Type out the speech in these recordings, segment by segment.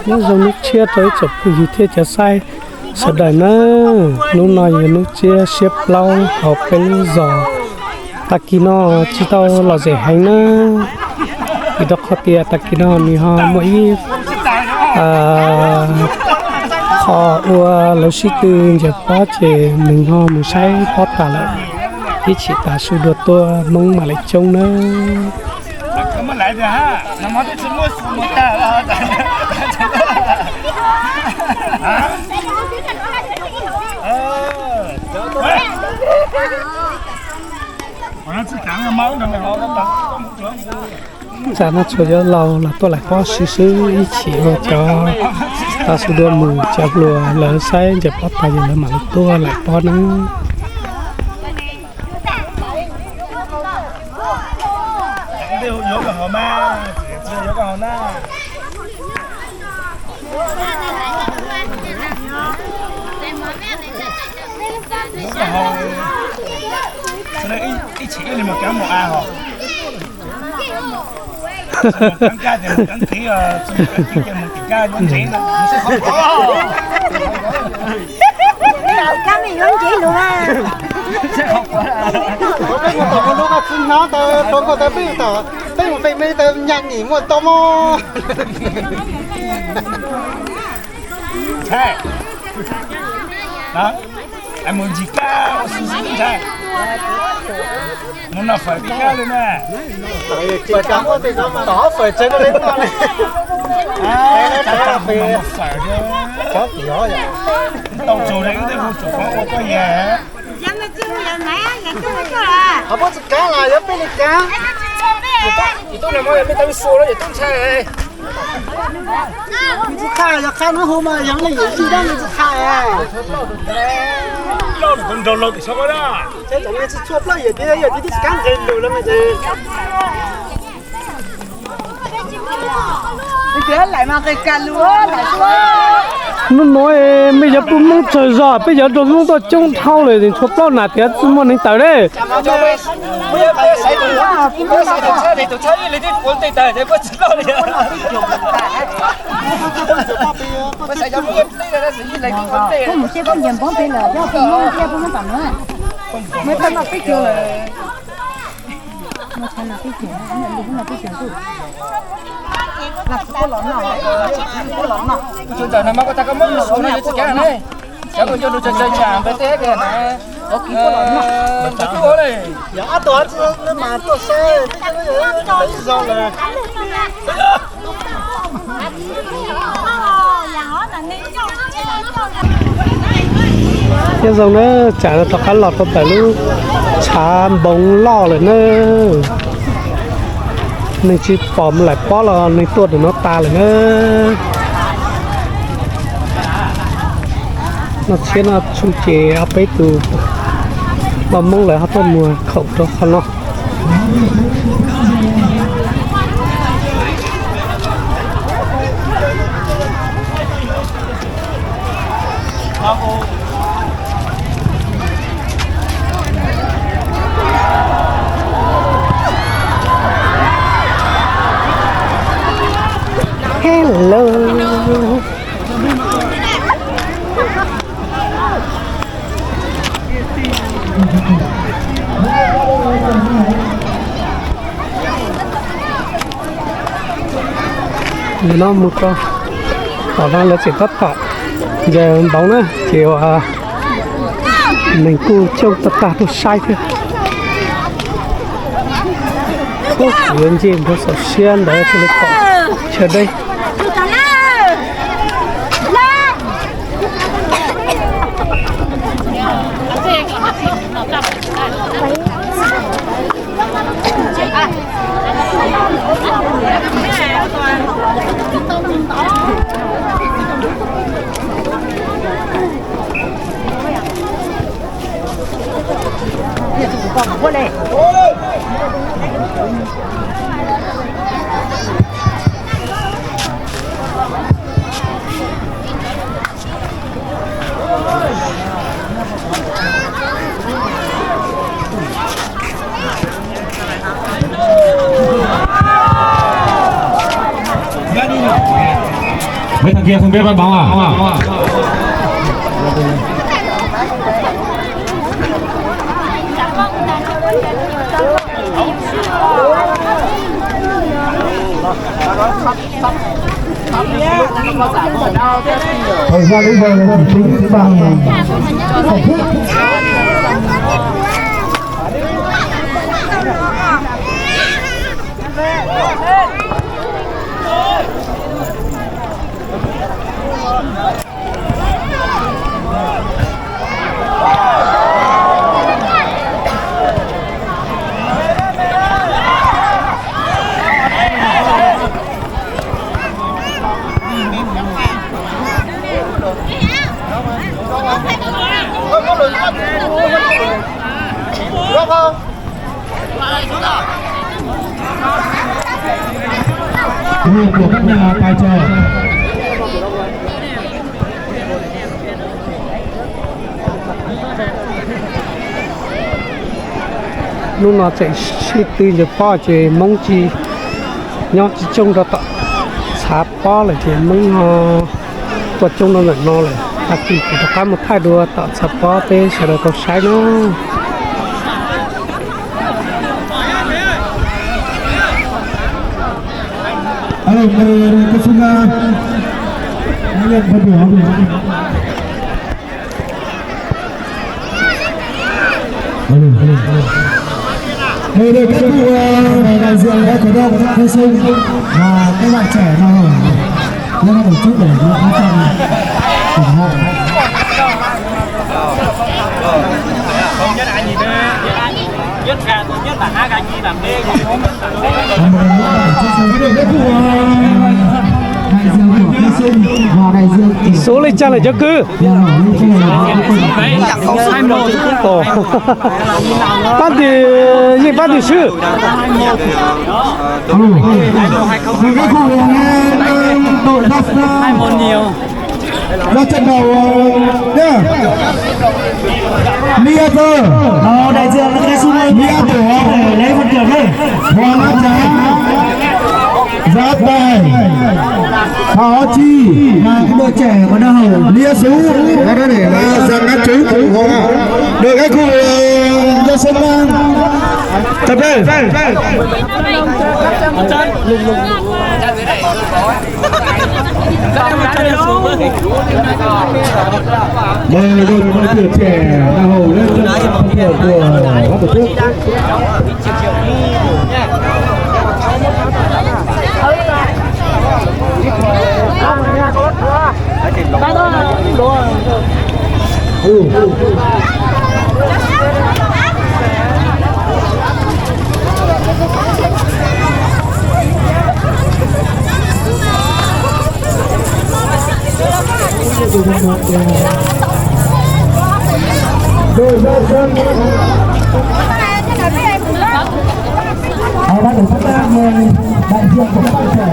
Nyob zoo hnub tshiab rau ib tsoom phooj ywg thiab cov saib sawv daws nawb. Hnub no yog hnub tshiab siab plaub hauv peb lub zos. Tag kis no tsis tau lom zem heev na, vim rau qhov tias tag kis no nws ho muaj ib qho ua lawv sib tw ncaws pob ces nws ho mus saib pob tas lawm. Ib chim tas su dua tuaj Hmoob mam li coob nawb. Tsam no tsuas yuav laus los tuaj laim pob swb swb, ib chim ua cov tau su dua mus cov hluas lawv saib ncaws pob tas ces lawv mam li tuaj laim pob nawb. Peb mus tom lub qab txwb hnab ntawd rau nkauj tas peb mus tom, peb mus pem me tas nyaj nim muaj tau mog. Mus ntsis kab ua si si ntshai. Mus noj fawm kab li na. Tom fawm tsev no li no li. Fawm, cov tiov tau tsaug li wb twb hu tsum qhov ua koj yam. Qhov muab tsis kav los yuav peb li kav. Yus tub nag hmo yog peb tau ib xu los yus tub ntshai. Tsis qha yog qha no hu mas yog leej yim yij dab tsis qha. Loj nraug laug tim saum na. Tsis tshua plaub yawm txiv, yawm txiv twb tsis kav nqe lus los mas ces. Hnub no mej cov phooj Hmoob tsawg zog, peb cov nraug Hmoob tuaj coob dhau lawm, tsis tshua plaub nas tias tsis muaj neeg tawm ne. Tus ntawm no mas koj tas koj muab mus xus no yuav tsis kav ne. Cov koj coj lus tsawg tsawg tsam npawg tej tias na. Yog ob tug mas tuaj saib, ib zaug lawm. Nyob zoo na, tsam no rov qab los rau ntawm lub tshav npoov loj lawm na. Neeg tsis pom laim pob los neeg tuaj ntawm no tas lawm na. Noj tshiab noj tshoob ces ob peb tus poj Hmoob lawv ho tuaj muag khoom rau qhov no. Hello. Nim no mus rau tom no lawv tseem tab tom ncaws npoov na, ces uas neeg kuj coob tag tag tuaj saib thiab. Kuv yuav nce nrog saum siab ntawd thiaj li pom chaw deb. Mấy thằng kia không biết bắt bóng à? Thời gian đến giờ là chỉ tính bằng giải thích. Quyền của các nhà tài trợ. Hnub no tseem sib tw ntawm pob ces Hmoob tsis nyob tsis coob rau tom txhav pob lawm ces Hmoob no tuaj coob rau ntawm no lawm. Tag kis kuv rov qab mus thaij dua tom txhav pob peb sawv daws tau saib na. Đây, đây, các khu, ờ, đại diện các cổ động Khai Sông và các bạn trẻ nào hở, các bạn tổ chức để những cái phần ủng hộ. Số li cas lawm cov kwv? Pab twg yeej pab twg swb? Các khu, ờ, nghe, nghe đội ra sao? Ra trận đầu, ờ, nhá. Lia Tơ. Ờ, đại diện là cái Xuân Ơi. Lia Tơ. Để lấy phần thưởng đây. Hoàng Nam Trá. Giáp Tài. Thảo Chi. Và cái đội trẻ của Đa Hậu. Lia Sú. Giáp Nam Trú. Đội các khu, ờ, Gia Sơn Nam. Tập đây. Mời đội bóng chuyền trẻ Đa Hậu lên sân khấu của ban tổ chức. Đội Gia Sơn. Ở ban tổ chức đang mời đại diện của các bạn trẻ.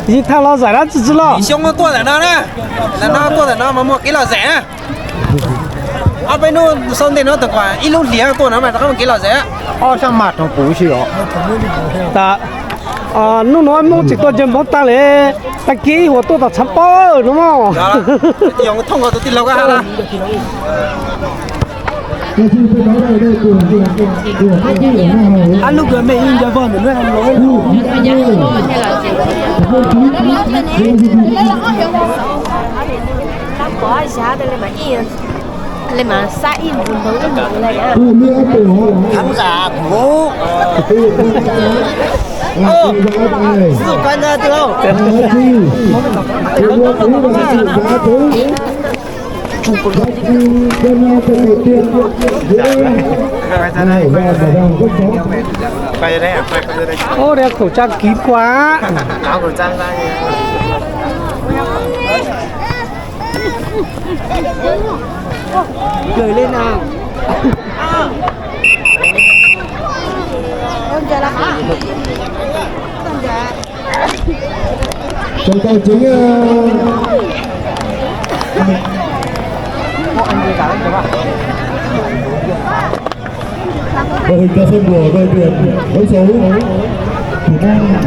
Yeej tham los zaim dab tsi tsi los? Xyoo tuaj ntawm no na, ntawm no tuaj ntawm no mas muaj kev lom zem na. Ob peb hnub sau ntej no tus kom ib lub hlis tuaj no mas rov qab muaj kev lom zem. Ob sab mas rau kuv si os. Tas, hnub no Hmoob tsis tuaj ncaws npawg tag li, tag kis ib huam tuaj tom txhav pob no mog. Li mas xab ib ntus ntaus ib ntus li na. Khab zam kuv. Ơ, sự quan gia từ đâu? Từ Long An, từ Long An. Từ Long An, từ Long An. Ôi, đeo khẩu trang kín quá. Gửi lên nào. Trọng tài chính, ờ, đội hình ra sân của đội tuyển Hới Sấu, thủ môn.